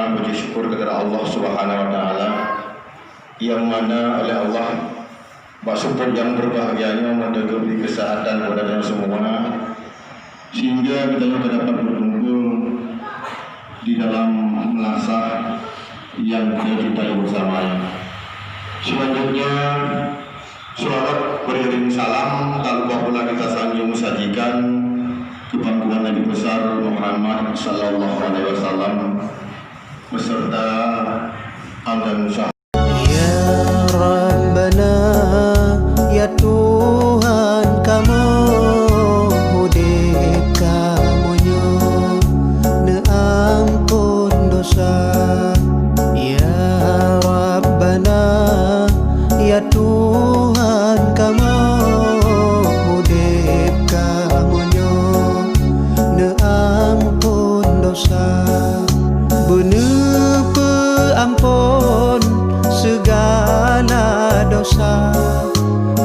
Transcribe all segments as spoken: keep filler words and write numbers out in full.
Puji syukur kepada Allah Subhanahu wa Taala, yang mana oleh Allah, bak seupôt nyang berbahagia nyoe, meuteugeup di keuseuhatan kepada tanyoe semua, sehingga kita juga dapat berkumpul di dalam meunasah yang kita cintai bersama. Selanjutnya, selawat beriring salam, tak lupa pula kita sanjung sajikan keu pangkuan Nabi Besar Muhammad sallallahu alaihi wasallam beserta al dan sah- Ya Rabbana, ya Tuhan kamoe, udép kamoe nyoe neuampon dosa. Ya Rabbana, ya Tuhan kamoe, udép kamoe nyoe neuampon dosa. Beuneupeuampon seugala dosa,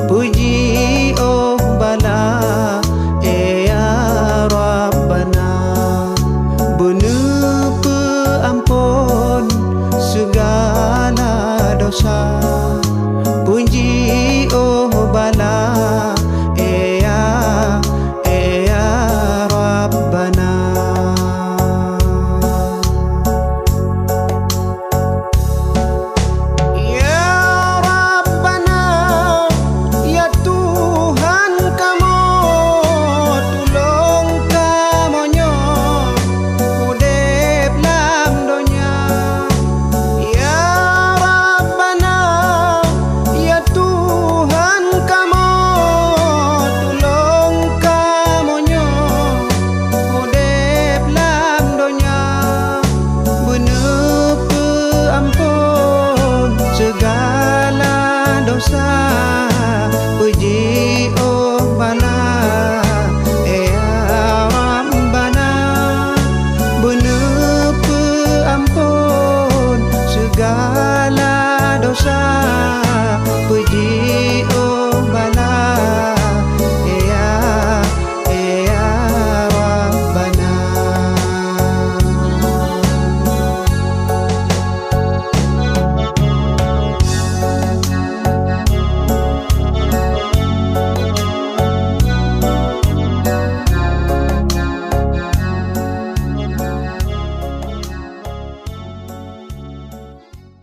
peujiôh bala, eh, ya Rabbana. Beuneupeuampon seugala dosa, peujiôh bala, eh, ya, eh, ya Rabbana. Ya Rabbana, ya Tuhan kamoe, tulông kamoe nyoe udép lam donya. Ya Rabbana, ya Tuhan kamoe, tulông kamoe nyoe udép lam donya, beuneupeuampon seugala dosa, peujiôh bala, eh, ya Rabbana, beuneupeuampon seugala